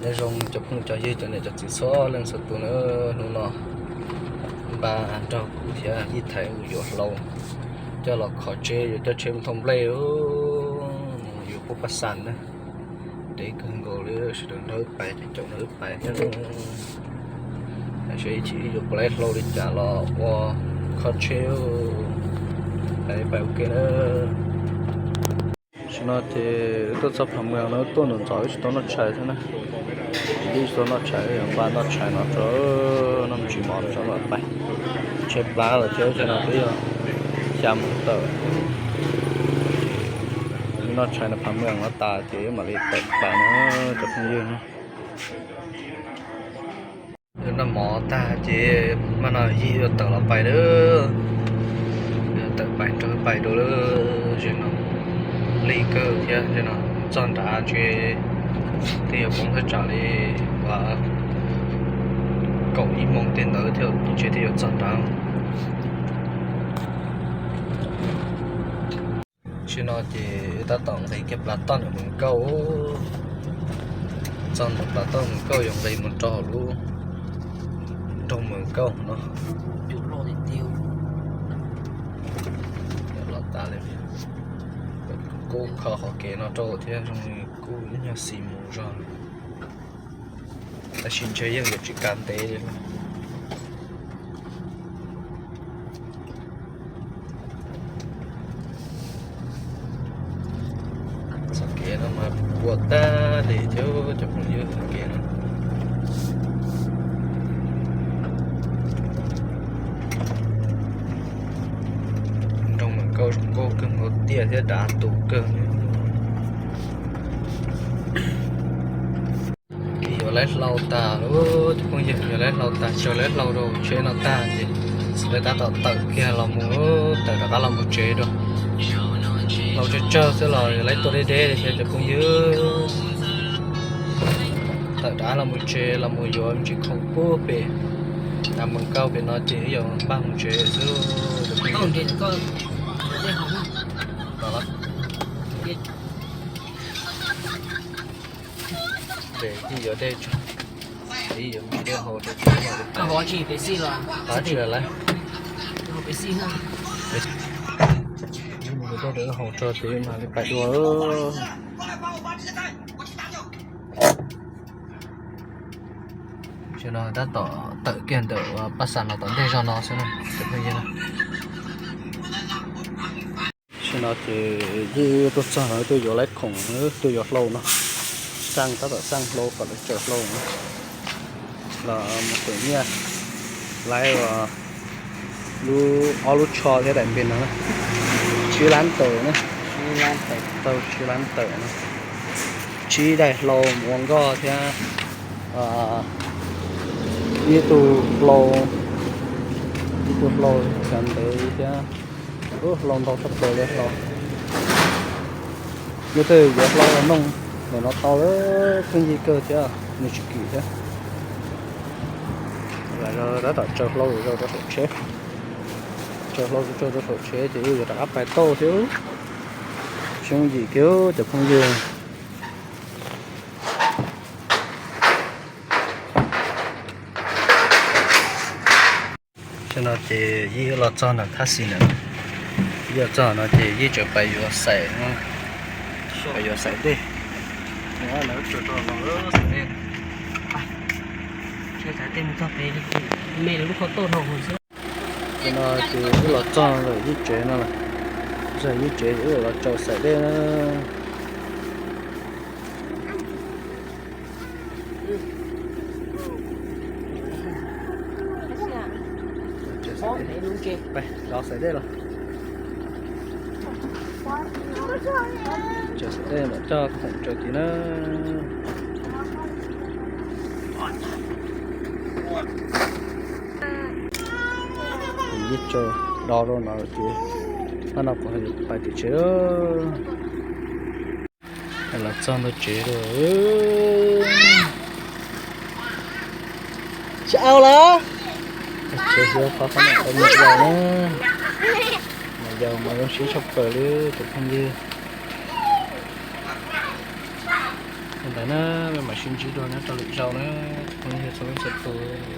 Nyob zoo cov phooj cov ywg cov niam cov txiv txhua leej txhua tus na, hnub no npaj nrog kuv thiab yij thaiv mus yuav hlau coj los kho tsheb, yuav coj tsheb mus thauj nplej, yuav pub paj xas na. Deb kawg nkaus li, sawv daws nrog wb pais, caum nrog wb pais thiab. Saib ib chim yuav puas laib hlau li cas los ua kho tsheb, pais ua ke na. Tam sim no ces wb tuaj txog Phav Mwees no, wb tuaj ntxov ntxov wb tsis tau noj tshais thiab na. Wb tsis tau noj tshais, wb yuav npaj noj tshais no rau, noj me ntsis mov rau sawv daws pais. Tshaib plab lawm thiab, tam sim no twb yog xya moos tawm. Wb noj tshais no Phav Mwees no tas ces wb mam li tawm pais na cov phooj ywg na. Wb noj mov tag ces mam no yij yuav tawm los pais lawm. Yuav tawm pais nrog pais dua lawm. Zaum no lig kawg thiab, zaum no txog nrad ntshe twb yuav poob thaj tsam li uas kaum ib moos tej ntawd thiab ntshe twb yuav txog nrad. Tam sim no ces tab tom nqis kiag Plas Toj ntawm Mws Kauj. Txog ntawm Plas Toj Mws Kauj yuav nqis mus rau hauv lub nroog Mws Kauj no. Los tas li, kuj kho qhov kev no rau thiab, zoo li kuj ib nyuag xis mus zog. Tab sis ntshe yeej yuav tsis kav ntev li. Txoj kev no mas puas tag li thiab cov phooj ywg, txoj kev no. Nroog Mws Kauj zoo nkauj kawg nkaus tiag thiab dav tus kawg. Yuav laib hlau tas lawm cov phooj ywg, yuav laib hlau tas, tsaws laib hlau rau tsheb no tag ces lawv tab tom tawm kiag los mus, tawm rov qab los mus tsev dua. Hlau tsawg tsawg xwb los yuav laib tuaj deb deb li thiab cov phooj ywg. Tawm rov qab los mus tsev los mus yuav me ntsis khoom pub pem, tas Mws Kauj pem no ces yuav npaj mus tsev xwb. Nres ib yuav dej tso, ib yuav dej haus rau ces mus tsis lawm. Mus dej rau haus tso ces mam li pais dua. Tam sim no tab tom tawm kiag ntawm paj xas no tom ntej zog no xwb na cov phooj ywg. Tam sim no ces yij tuaj txog no tuaj yuav laib khoom, tuaj yuav hlau no. Xaj, tab tom xaj hlau kom lawv tsaws hlau no los mus tawm nyiaj laib ua lub, ob lub tsho thiab daim npe no na. Tsib lab tawm na, tau tsib lab tawm no. Tsib daim hlau mus ua nkoj thiab ib tug hlau, ib tug hlau cov ntawd thiab. Ub, hlau ntau tshaj plaws li hlau. Leej twg yuav hlau los noog ntawm no tau, pheej yig kawg thiab, nws tsis kim thiab. Tab tom tsaws hlau zog rau saum tsheb, tsaws hlau zog rau saum tsheb ces yuav rov qab pais tauj thiab. Tsis yooj yim kiag cov phooj ywg. Tam sim no ces yij los txog ntawm thaj xis ntawm no, yij los txog no ces yij tseem pais yuav xaim, pais yuav xaim dej. Tam sim no ces wb los txog ntawm yij tsev no lawm, txog yij tsev wb los tsaws xaim dej na. Los xaim dej los. Tsaws xaim dej mam coj khoom tsaws tid na. Yij tsaws do rau no ces, hnub no kuv pais tim tsev. Los txog ntawm tsev lawm. Tsis au lawm. Tsev xyov qhov qhov no tau me yaus na. Me yaus mas zoo siab tshaj plaws li cov phooj ywg. Na, peb mam sib ntsib dua nyob rau lwm zaus na, tsoom phooj ywg txhua leej txhua tus.